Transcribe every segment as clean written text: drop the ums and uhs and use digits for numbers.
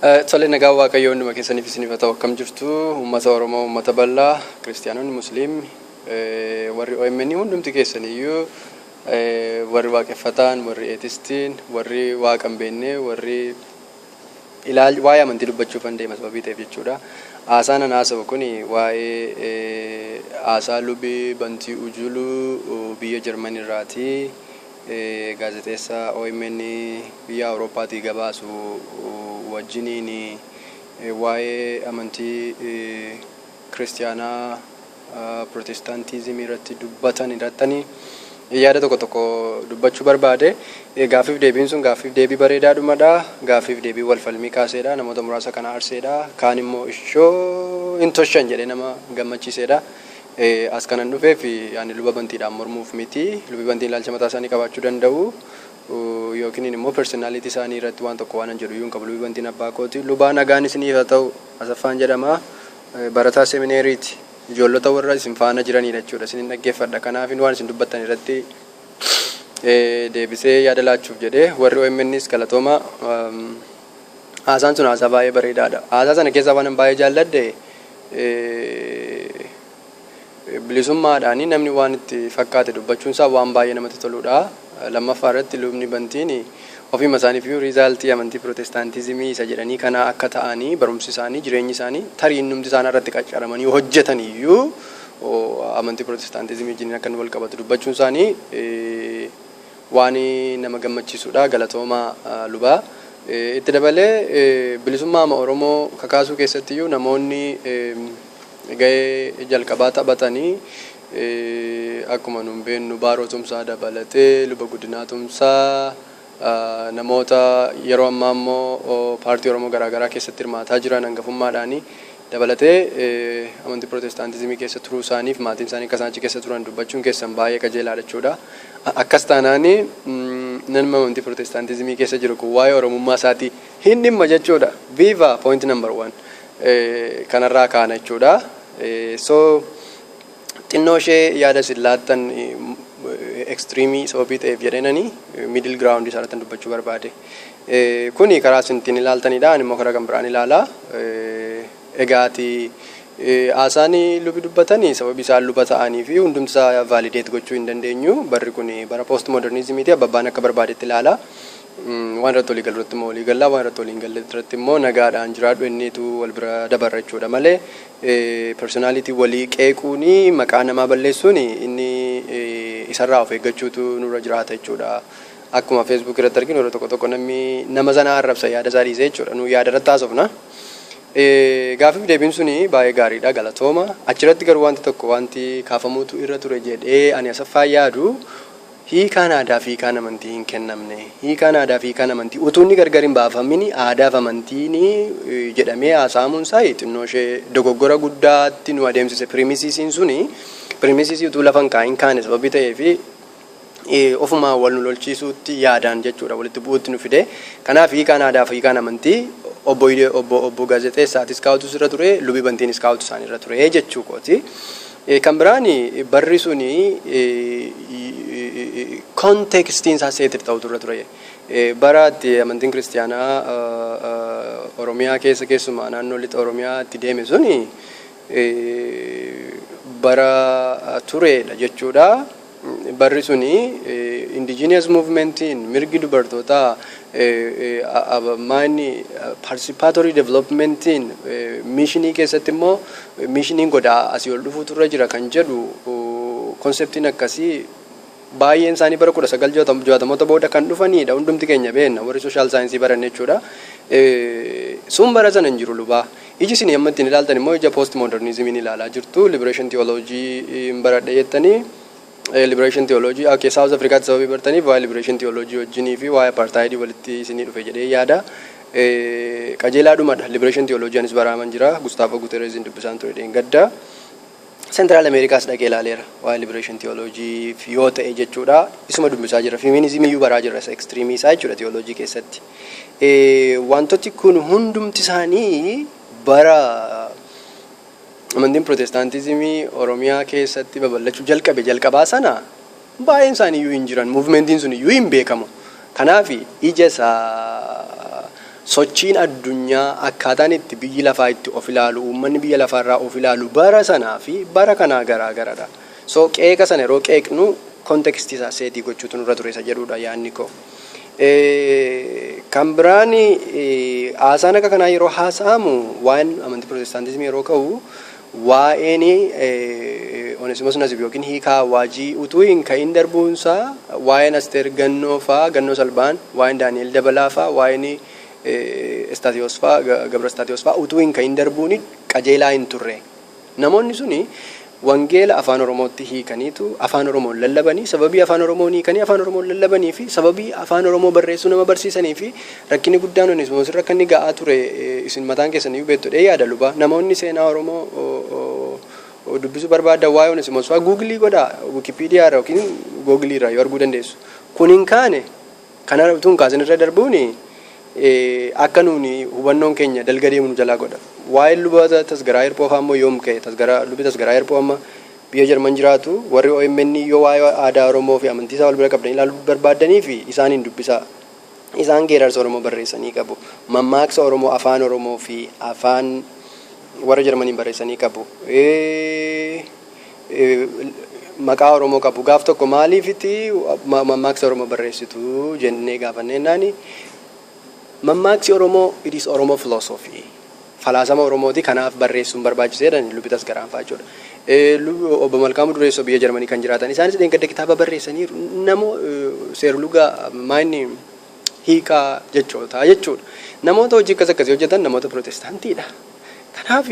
Tole, nagaa Waaqayyoo hunduma keessaniif isiniif haa ta'u. Akkam jirtu, uummata Oromoo, uummata bal'aa, kiristiyaanonni, musliimni, warri OMN, hundumti keessaniyyuu, warri waaqeffataan, warri atheistiin, warri waaqa hin beekne, warri ilaal waa'ee amantii dubbachuuf an deema sababii ta'eef jechuudha. Haasaan an haasa'u kun waa'ee haasaa lubii Bantii Ujuluu biyya Jarman irraati. Gaazexeessaa OMN biyya Awurooppaatii gabaasu wajjiniin waa'ee amantii kiristiyaanaa pirootestaantiizimii irratti dubbatan irrattanii yaada tokko tokko dubbachuu barbaade. Gaaffiif deebiin sun gaaffiif deebii bareedaadhumadha. Gaaffiif deebii wal falmii kaaseedha. Namoota muraasa kana aarseedha. Kaan immoo ishoo hin toshan jedhee nama gammachiiseedha. As kanan dhufeef ani luba Bantiidhaan mormuuf miti. Lubi Bantiin ilaalcha mataa isaanii qabaachuu danda'u. Yookiin immoo personality isaanii irratti waan tokko waan an jedhu iyyuu hin qabu. Lubi Bantiin abbaa kooti. Lubaa, nagaan isiniif haa ta'u. Asaffaan jedhama. Barataa seemineeriiti. Ijoollota warra isin faana jiranidha jechuudha. Isinin dhaggeeffadha. Kanaaf waan isin dubbattan irratti deebisee yaada laachuuf jedhee. Warri OMNs, galatooma. Haasaan sun haasaa baay'ee bareedaadha. Haasaa sana keessaa waan baay'ee jaalladhe, bilisummaadhaan namni waan itti fakkaate dubbachuun isaa waan baay'ee namatti toludha. Lammaffaa irratti lubni Bantiin ofiima isaaniif iyyuu resultii amantii pirootestaantizimii isa jedhanii kana akka ta'anii, barumsi isaanii, jireenyi isaanii, tarii innumti isaan irratti qaccaramanii hojjetan iyyuu amantii pirootestaantizimii wajjin akka inni wal qabatu dubbachuun isaanii waan nama gammachiisudha. Galatooma, lubaa. Itti dabalee bilisummaa Oromoo kakaasuu keessatti iyyuu namoonni gahee jalqabaa taphatanii, akkuma nun beennu, Baaroo Tumsaa dabalatee luba Guddinaa Tumsaa, namoota yeroo ammaa immoo paartii Oromoo garaagaraa keessatti hirmaataa jiran hangafummaadhaanii dabalatee amantii pirootestaantizimii keessa turuu isaaniif maatiin isaanii akka isaan achi keessa turan dubbachuun keessan baay'ee qajeelaadha jechuudha. Akkas taanaani namni amantii pirootestaantizimii keessa jiru kun waa'ee Oromummaa isaatii hin dhimma jechuudha. Viva point number one kanarraa kaana jechuudha. So xinnoo ishee yaada isin laattan extremeii sababii ta'eef jedheenani middle ground isaa irratti dubbachuu barbaade. Kuni karaa isin ittiin ilaaltanidha. Ani immoo karaa kan biraan ilaala. Egaati haasaan lubi dubbatanii sababii isaan luba ta'anii fi hundumtisaa validate gochuu hin dandeenyu. Barri kun bara post modernismiiti, abbaan akka barbaadetti ilaala. Waan irratti walii galu irratti immoo walii gallaa, waan irratti walii hin galle irratti immoo nagaadhaan jiraadhu innitu wal bira dabarra jechuudha malee personality walii qeequuni, maqaa namaa balleessuun inni isarraa of eeggachuutu nurra jiraata jechuudha. Akkuma Facebook irratti arginu, yeroo tokko tokko namni nama sana arrabsa yaada isaa dhiisee jechuudha. Nu yaada irratti haasofna. Gaaffiif deebiin suni baay'ee gaariidha, galatooma. Achirratti garuu wanti tokko wanti kaafamuutu irra ture jedhee ani Asaffaa yaadu, hiikaan aadaa fi hiikaan amantii hin kennamne. Hiikaan aadaa fi hiikaan amantii utuu inni gargar hin baafamin aadaa fi amantiin jedhamee haasa'amuun isaa xinnoo ishee dogoggora guddaatti nu adeemsise. Premisesiin suni premisesii utuu lafa hin kaa'in kaane sababii ta'eefi ofumaa wal nu lolchiisuutti yaadaan jechuudha walitti bu'uutti nu fide. Kanaaf hiikaan aadaa fi hiikaan amantii obbo gaazexeessaatis kaa'utu irra ture, lubi Bantiinis kaa'utu isaan irra ture jechuu kooti. Kan biraan barri suni contextiin isaa settled ta'utu irra ture. Bara itti amantiin kiristiyaanaa Oromiyaa keessa, keessumaa naannoo lixa Oromiyaa itti deeme suni bara turedha jechuudha. Barri suni indigenous movementiin, mirgi dubartootaa, maanni participatory developmentiin, missionii keessatti immoo missioniin godaa asii ol dhufuutu irra jira kan jedhu conceptiin akkasii baay'een isaanii bara 1960moota booda kan dhufanidha. Hundumti keenya beekna, warri social science baranne jechuudha. Sun bara sana hin jiru, lubaa. Iji isin amma ittiin ilaaltan immoo ija post modernismiin ilaalaa jirtu. Liberation theology hin baradhe jettanii, liberation theology okay, South Africaatti sababii bartaniif waa'ee liberation theology wajjinii fi waa'ee apartheid walitti isinii dhufe jedhee yaada. Qajeelaadhumadha. Liberation theology anis baraaman jira. Gustavo Gutierrezin dubbisaan ture dheengadda. Central Americaas dhaqee ilaaleera waa'ee liberation theology yoo ta'e jechuudha. Isuma dubbisaa jira. Feminism iyyuu baraa jira, isa extreme isaa jechuudha theology keessatti. Wantooti kun hundumti isaanii bara amantiin pirootestaantizimii Oromiyaa keessatti babal'achuu jalqabe jalqabaa sana baay'een isaanii iyyuu hin jiran. Movementiin sun iyyuu hin beekamu. Kanaaf ija isaa Sochiin addunyaa, akkaataan itti biyyi lafaa itti of ilaalu, uummanni biyya lafaarraa of ilaalu bara sanaa fi bara kanaa garaa garadha. So qeeqa sana yeroo qeeqnu contextii isaa set gochuutu nurra ture isa jedhudha yaadni koo. Kan biraan, haasaan akka kanaa yeroo haasa'amu, waa'een amantii Pirootestaantismii yeroo ka'u, waa'een Onesimos Nasib yookiin hiikaa awaajii utuu hin ka'in darbuunsaa, waa'een Asteer Gannoo faa, Gannoo Salbaan, waa'een Daani'el Dabalaa faa, waa'een Istaatiyoos faa, Gabra Istaatiyoos faa utuu hin ka'in darbuun qajeelaa hin turre. Namoonni suni wangeela afaan Oromootti hiikaniitu afaan Oromoon lallabanii, sababii afaan Oromoon hiikanii afaan Oromoon lallabanii fi sababii afaan Oromoo barreessuu nama barsiisanii fi rakkinni guddaan Onesimos irra akka inni ga'aa ture isin mataan keessan iyyuu beektu yaada luba. Namoonni seenaa Oromoo dubbisuu barbaadan waa'ee Onesimos fa'aa Google godhaa, Wikipedia irra yookiin Google irraa yoo arguu dandeessu. Kun hin kaane, kana utuu hin kaasin irra darbuuni akka nuuni hubannoon keenya dalga deemu nu jalaa godha. Waa'een luba Tasgaraa Hirphoo fa'aa immoo yoom ka'e? Tasgaraa, lubi Tasgaraa Hirphoo amma biyya Jarman jiraatu. Warri OMN yoo waa'ee aadaa Oromoo fi amantii isaa wal bira qabdanii ilaaluu barbaaddanii fi isaaniin dubbisaa. Isaan geerarsa Oromoo barreessanii qabu. Mammaaksa Oromoo afaan Oromoo fi afaan warra Jarmaniin barreessanii qabu. Maqaa Oromoo qabu. Gaaf tokko maaliifiti mammaaksa Oromoo barreessitu jennee gaafanneennaani, mammaaksi Oromoo, it is Oromo philosophy. Falaasama Oromooti, kanaaf barreessuun barbaachiseedha lubi Tasgaraan fa'aa jechuudha. Obbo Malkaamuu Dureessoo biyya Jarmanii kan jiraatan, isaanis dheengadda kitaaba barreessaniiru. Namoo seerluga maayinni hiikaa jechootaa jechuudha. Namoota hojii akkas akkasii hojjetan namoota Pirootestaantiidha. Kanaaf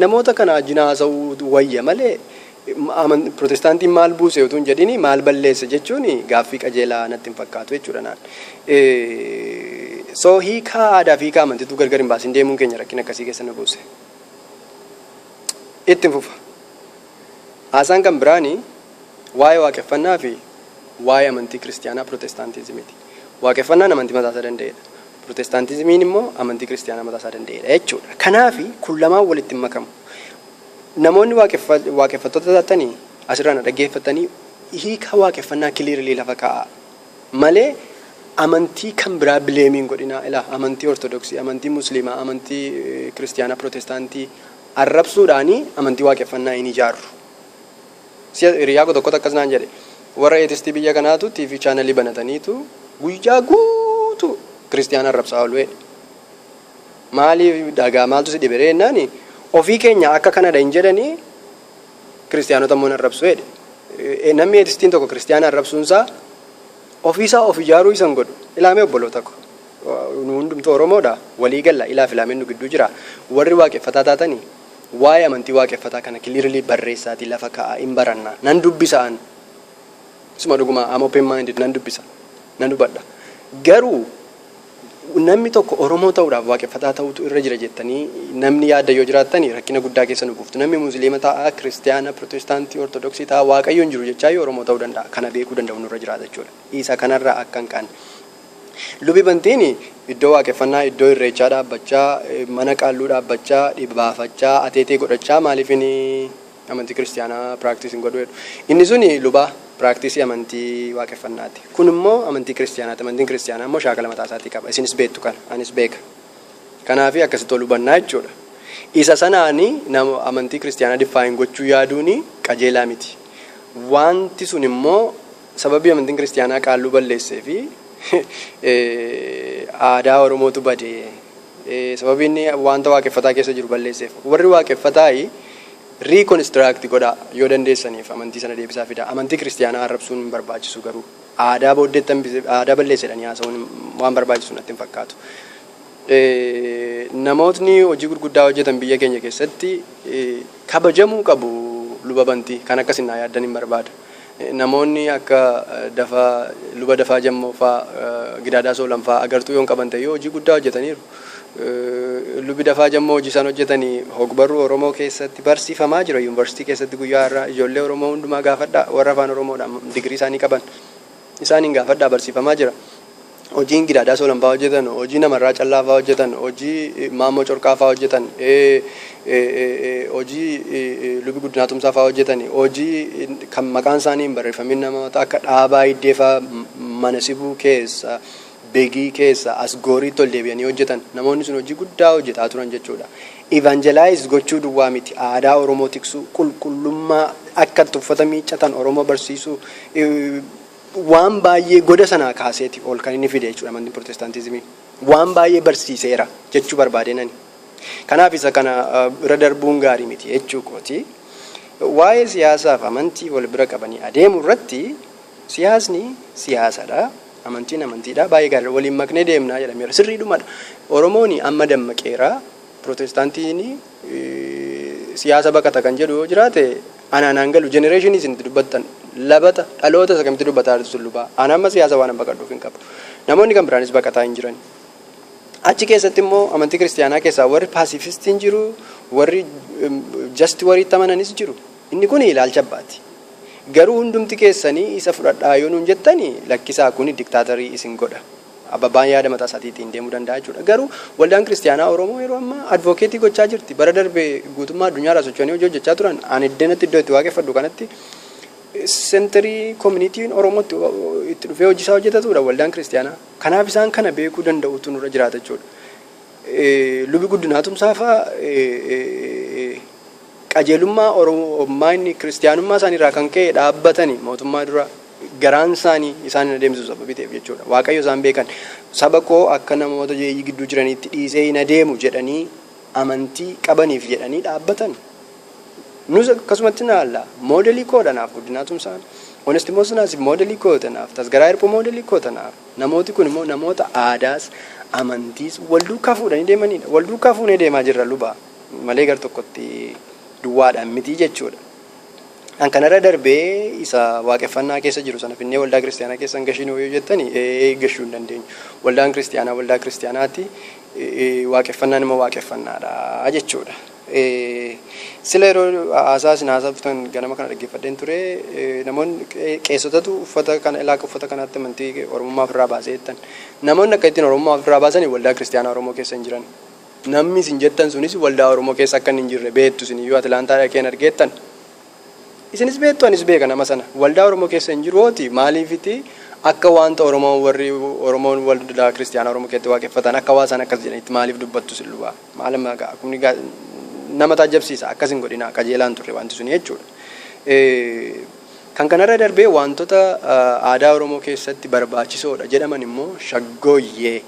namoota kana wajjin haasa'uu wayya malee Pirootestaantiin maal buuse utuu hin jedhini maal balleesse jechuun gaaffii qajeelaa natti hin fakkaatu jechuudha naan. So hiikaa aadaa fi hiikaa amantiitu gargar hin baasin deemuun keenya rakkina akkasii keessa nu buuse. Itti fufa. Haasaan kan biraani waa'ee waaqeffannaa fi waa'ee amantii Kiristiyaanaa Pirootestaantizimiiti. Waaqeffannaan amantii mataasaa danda'edha. Pirootestaantizimiin immoo amantii Kiristiyaanaa mataasaa danda'edha jechuudha. Kanaafi kun lamaan walitti hin makamu. Namoonni waaqeffattoota taatanii asirraa na dhaggeeffatanii, hiika waaqeffannaa clearly lafa kaa'a malee amantii kan biraa blame hin godhinaa. Ilaa, amantii Ortodoksii, amantii Musliimaa, amantii Kiristiyaanaa Pirootestaantii arrabsuudhaanii amantii waaqeffannaa hin ijaarru. Si'a hiriyaa koo tokkotu akkas naan jedhe: warra atheistii biyya kanaatu TV channelii banataniitu guyyaa guutuu Kiristiyaana arrabsaa oolu jedhe. Maaliif dhagaa maaltu si dhibe jennaani, ofii keenya akka kanadha hin jedhanii, Kiristiyaanota immoo arrabsu jedhe. Namni atheistiin tokko Kiristiyaana arrabsuunsaa ofiisaa of ijaaruu isan godhu. Ilaamee obboloota ko. Nu hundumtuu Oromoodha. Walii galla, ilaaf ilaameen nu gidduu jira. Warri waaqeffataa taatanii waa'ee amantii waaqeffataa kana clearly barreessaatii lafa kaa'aa, hin baranna. Nan dubbisa an. Isuma dhuguma am open minded, nan dubbisa. Nan hubadha. Garuu namni tokko Oromoo ta'uudhaaf waaqeffataa ta'utu irra jira jettanii namni yaadda yoo jiraattani rakkina guddaa keessa nu buuftu. Namni Musliima ta'a, Kiristiyaana, Pirootestaantii, Ortodoksii ta'a, Waaqayyo hin jiru jechaa yoo Oromoo ta'uu danda'a. Kana beekuu danda'u nurra jiraata jechuudha. Isa kanarraa akka hin kaane. Lubi Bantiin iddoo waaqeffannaa, iddoo irreechaa dhaabbachaa, mana qaalluu dhaabbachaa, dhibbaafachaa, ateetee godhachaa maaliif inni amantii Kiristiyaanaa practice hin godhu jedhu. Inni suni luba practice amantii waaqeffannaati. Kun immoo amantii Kiristiyaanaati. Amantiin Kiristiyaanaa immoo shaakala mataa isaatii qaba. Isinis beektu kana, anis beeka. Kanaaf akkasitti ol hubannaa jechuudha. Isa sanaani nama amantii Kiristiyaanaa define gochuu yaaduuni qajeelaa miti. Wanti sun immoo sababii amantiin Kiristiyaanaa qaalluu balleessee fi aadaa Oromootu bade. Sababii inni wanta waaqeffataa keessa jiru balleesseef. Warri waaqeffataayi reconstruct godhaa yoo dandeessaniif, amantii sana deebisaa fidaa. Amantii Kiristiyaanaa arrabsuun hin barbaachisu garuu. Aadaa booddeetti aadaa balleessedhanii haasa'uun waan barbaachisu natti hin fakkaatu. Namootni hojii gurguddaa hojjetan biyya keenya keessatti kabajamuu qabu. Luba Bantii kan akkas hin yaaddan hin barbaada. Namoonni akka dafaa luba Dafaa Jammoo faa, Gidaadaa Soolan faa agartuu yoon qaban ta'e hojii guddaa hojjetaniiru. Lubi Dafaa Jammoo hojii isaan hojjetanii hogbarruu Oromoo keessatti barsiifamaa jira, yuunivarsiitii keessatti guyyaa har'aa. Ijoollee Oromoo hundumaa gaafadhaa, warra afaan Oromoodhaan digirii isaanii qaban isaaniin gaafadhaa, barsiifamaa jira. Hojiin Gidaadaa Soolan faa hojjetan, hojii Namarraa Callaa faa hojjetan, hojii Maammoo Corqaa faa hojjetan, hojii lubi Guddinaa Tumsaa faa hojjetan, hojii kan maqaan isaanii hin barreeffamin namoota akka Dhaabaa Hiddee faa mana sibuu keessa Begii keessa as gooriitti ol deebi'anii hojjetan. Namoonni sun hojii guddaa hojjetaa turan jechuudha. Evangelize gochuu duwwaa miti, aadaa Oromoo tiksuu, qulqullummaa akka itti uffata miiccatan Oromoo barsiisuu, waan baay'ee goda sanaa kaaseeti ol kan inni fide jechuudha amantiin Pirotestaantizimii. Waan baay'ee barsiiseera jechuu barbaadeenani. Kanaaf isa kana bira darbuun gaarii miti jechuu kooti. Waa'ee siyaasaaf amantii wal bira qabanii adeemu irratti, siyaasni siyaasadha. Amantiin amantiidha. Baay'ee gaariidha. Waliin maknee deemnaa jedhameera. Sirriidhumadha. Oromoon amma dammaqeera. Pirotestaantiin siyaasa baqata kan jedhu yoo jiraate, anaan galu generation isin itti dubbattan labata dhaloota isa kamitti dubbataa jirtu sun lubaa. Ana amma siyaasa waan baqadhuuf hin qabu. Namoonni kan biraanis baqataa hin jiran. Achi keessatti immoo amantii Kiristiyaanaa keessaa warri pacifistiin jiru, warri just wariitti amananis jiru. Inni kun ilaalcha abbaati. Garuu hundumti keessanii isa fudhadhaa yoo nuun jettani, lakkisaa, kun dictator isin godha. Abbaan yaada mataa isaatiitiin deemuu danda'a jechuudha. Garuu Waldaan Kiristiyaanaa Oromoo yeroo ammaa advocate gochaa jirti. Bara darbe guutummaa addunyaarraa socho'anii hojii hojjechaa turan. Ani iddeenatti iddoo itti waaqeffadhu kanatti center communityn Oromoo itti dhufee hojii isaa hojjetatudha Waldaan Kiristiyaanaa. Kanaaf isaan kana beekuu danda'utu nurra jiraata jechuudha. Lubi Guddinaa Tumsaa fa'aa qajeelummaa Oromummaa inni Kiristiyaanummaa isaanii irraa kan ka'e dhaabbatanii mootummaa dura garaan isaanii isaan hin adeemsisu sababii ta'eef jechuudha. Waaqayyo isaan beekan, saba koo akka namoota jeeyyii gidduu jiraniitti dhiisee hin adeemu jedhanii amantii qabaniif jedhanii dhaabbatan. Nus akkasumatti naalla model koodha naaf Guddinaa Tumsaan. Onestimoos naasif model koota naaf, Tasgaraa Hirphuu model koota naaf. Namooti kun immoo namoota aadaas amantiis wal duukaa fuudhanii deemanidha. Wal duukaa fuunee deemaa jirra lubaa malee gar tokkotti duwwaadhaan miti jechuudha. An kanarra darbee isa waaqeffannaa keessa jiru sana finnee Waldaa Kiristaanaa keessa hin gashinuu yoo jettani, ee, gashuu hin dandeenyu. Waldaan Kiristaanaa waldaa Kiristaanaatti, waaqeffannaan immoo waaqeffannaadha jechuudha. Sila yeroo haasaa isin haasoftan ganama kana dhaggeeffadheen ture, namoonni qeessotatu uffata kana ilaaqa uffata kanaatti amantii Oromummaa ofirraa baasee jettan. Namoonni akka ittiin Oromummaa ofirraa baasanii Waldaa Kiristaanaa Oromoo keessa hin jiran. Namni isin jettan sunis waldaa Oromoo keessa akka hin jirre beektu. Isin iyyuu Atilaantaa dhaqeen argeettan. Isinis beektu, anis beeka nama sana. Waldaa Oromoo keessa hin jiruoti maaliifiti akka wanta Oromoon warri Oromoon Waldaa Kiristaanaa Oromoo keessatti waaqeffatan akka waa isaan akkas jedhanitti maaliif dubbattu sin lubaa? Maal kun nama taajjabsiisa. Akkas hin godhina, qajeelaan turre wanti suni jechuudha. Kan kanarra darbee wantoota aadaa Oromoo keessatti barbaachisoodha jedhaman immoo shaggooyyee,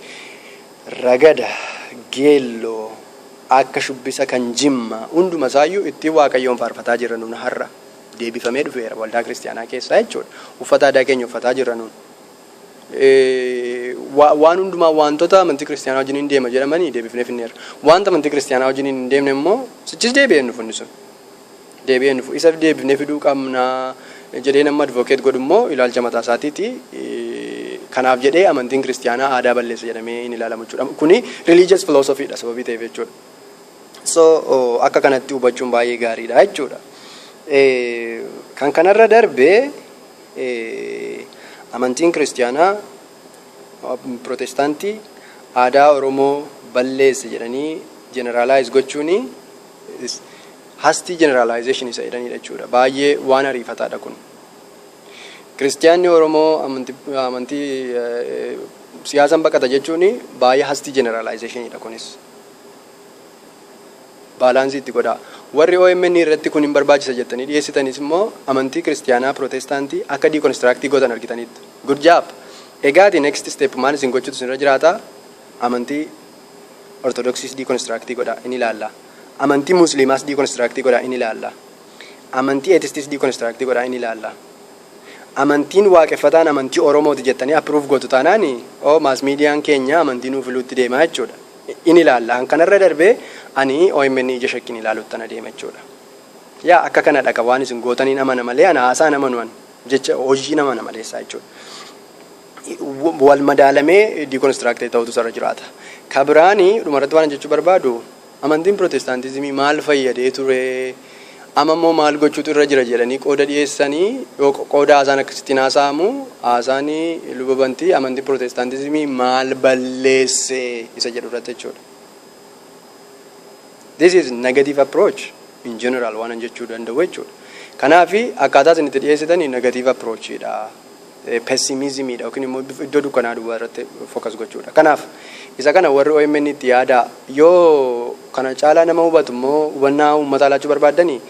ragada, geelloo, akka shubbisa kan Jimma hunduma isaayyuu ittiin Waaqayyoon faarfataa jirra nuun har'a. Deebifamee dhufeera Waldaa Kiristaanaa keessaa jechuudha. Uffata aadaa keenya uffataa jirra nuun. Waan hundumaa wantoota amantii Kiristaanaa wajjin hin deema jedhamanii deebifnee finneerra. Wanta amantii Kiristaanaa wajjin hin deemne immoo sichis deebi'ee hin dhufu inni sun. Deebi'ee hin dhufu. Isa deebifnee fiduu qabnaa jedhee nama advocate godhu immoo ilaalcha mataa isaatiiti. Kanaaf jedhee amantiin Kiristaanaa aadaa balleessa jedhamee hin ilaalamu jechuudha. Kuni religious philosophy dha sababii ta'eef jechuudha. So akka kanatti hubachuun baay'ee gaariidha jechuudha. Kan kanarra darbee amantiin Kiristaanaa Pirootestaantii aadaa Oromoo balleesse jedhanii generalize gochuuni hasty generalization isa jedhanidha jechuudha. Baay'ee waan ariifataadha kun. Kiristiyaanni Oromoo amantii siyaasan baqata jechuun baay'ee hasty generalizationidha kunis. Balance itti godhaa. Warri OMN irratti kun hin barbaachisa jettanii dhiyeessitanis immoo amantii Kiristiyaanaa Pirootestaantii akka deconstruct gootan argitanitti. Good job. Egaati next step maal isin gochuutu isinirra jiraata? Amantii Ortodoksiis deconstruct godhaa, in ilaalla. Amantii Musliimaas deconstruct godhaa, in ilaalla. Amantii Atheistis deconstruct godhaa, in ilaalla. Amantiin waaqeffataan amantii Oromooti jettanii approve gootu taanaan, oo mass mediaan keenya amantii nuuf filuutti deemaa jechuudha. In ilaalla. Kan kanarra darbee ani OMN ija shakkiin ilaalutti ana deema jechuudha. Yaa, akka kana dhaqa waan isin gootaniin amana malee ana haasaan amanu, an jecha hojiin amana maleessaa jechuudha. Wal madaalamee deconstruct ta'utu sarara jiraata. Kabiraani dhumarratti waan jechuu barbaadu, amantiin Pirootestaantizimii maal fayyadee ture, amma immoo maal gochuutu irra jira jedhanii qooda dhiyeessanii yoo qooda haasaan akkasittiin haasa'amu, haasaan luba Bantii amantiin Pirootestaantizimii maal balleesse isa jedhu irratti jechuudha. This is negative approach in general waan jechuu danda'u jechuudha. Kanaaf akkaataa isin itti dhiyeessitanii negative approachidha. Pessimismiidha yookiin immoo iddoo dukkanaa duwwaa irratti focus gochuudha. Kanaaf isa kana warri OMN itti yaada. Yoo kana caalaa nama hubatu immoo, hubannaa uummataa laachuu barbaaddanii,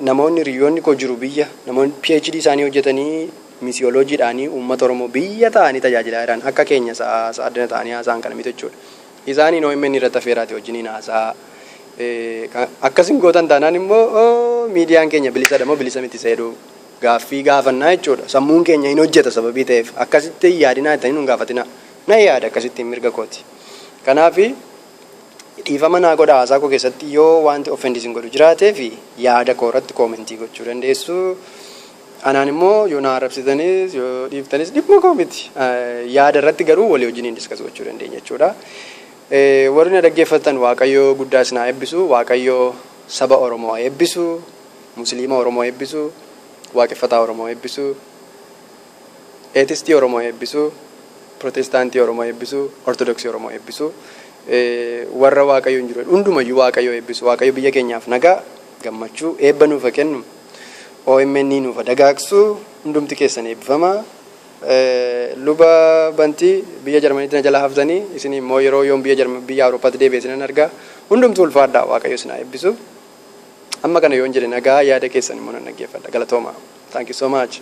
namoonni hiriyoonni koo jiru biyya, namoonni PhD isaanii hojjetanii misiyooloojiidhaanii uummata Oromoo biyya ta'anii tajaajilaa jiran, akka keenya sa'a addana ta'anii haasa'an kana miti jechuudha. Isaaniin OMN irratti affeeraati wajjiniin haasa'a. Akkasin gootan taanaan immoo miidiyaan keenya bilisadha moo bilisa miti seeduu gaaffii gaafannaa jechuudha. Sammuun keenya hin hojjeta sababii ta'eef akkasitti yaadinaa jettanii nun gaafatina. Na yaada akkasitti, mirga kooti. Kanaafi dhiifama naa godha, haasaa koo keessatti yoo wanti offend isin godhu jiraatee fi yaada koo irratti comment gochuu dandeessu. Anaan immoo yoo na arrabsitanis yoo dhiiftanis dhimma koo miti. Yaada irratti garuu walii wajjiniin discuss gochuu dandeenya jechuudha. Warri na dhaggeeffatan, Waaqayyoo guddaa isin haa eebbisu. Waaqayyoo saba Oromoo haa eebbisu. Musliima Oromoo eebbisu. Waaqeffataa Oromoo eebbisu. Atheistii Oromoo eebbisu. Pirootestaantii Oromoo eebbisu. Ortodoksii Oromoo eebbisu. Warra Waaqayyo hin jiru hundumayyuu Waaqayyo eebbisu. Waaqayyo biyya keenyaaf nagaa, gammachuu, eebba nuuf haa kennu. OMN nuuf haa dagaagsu. Hundumti keessan eebbifama. Luba Bantii, biyya Jarmaniitti na jala haftanii, isin immoo yeroo yoon biyya biyya Awurooppaatti deebi'e isinan argaa. Hundumtuu ulfaadhaa, Waaqayyo isin haa eebbisu. Amma kana yoon jedhe nagaa, yaada keessan immoo nan dhaggeeffadha. Galatooma. Thank you so much.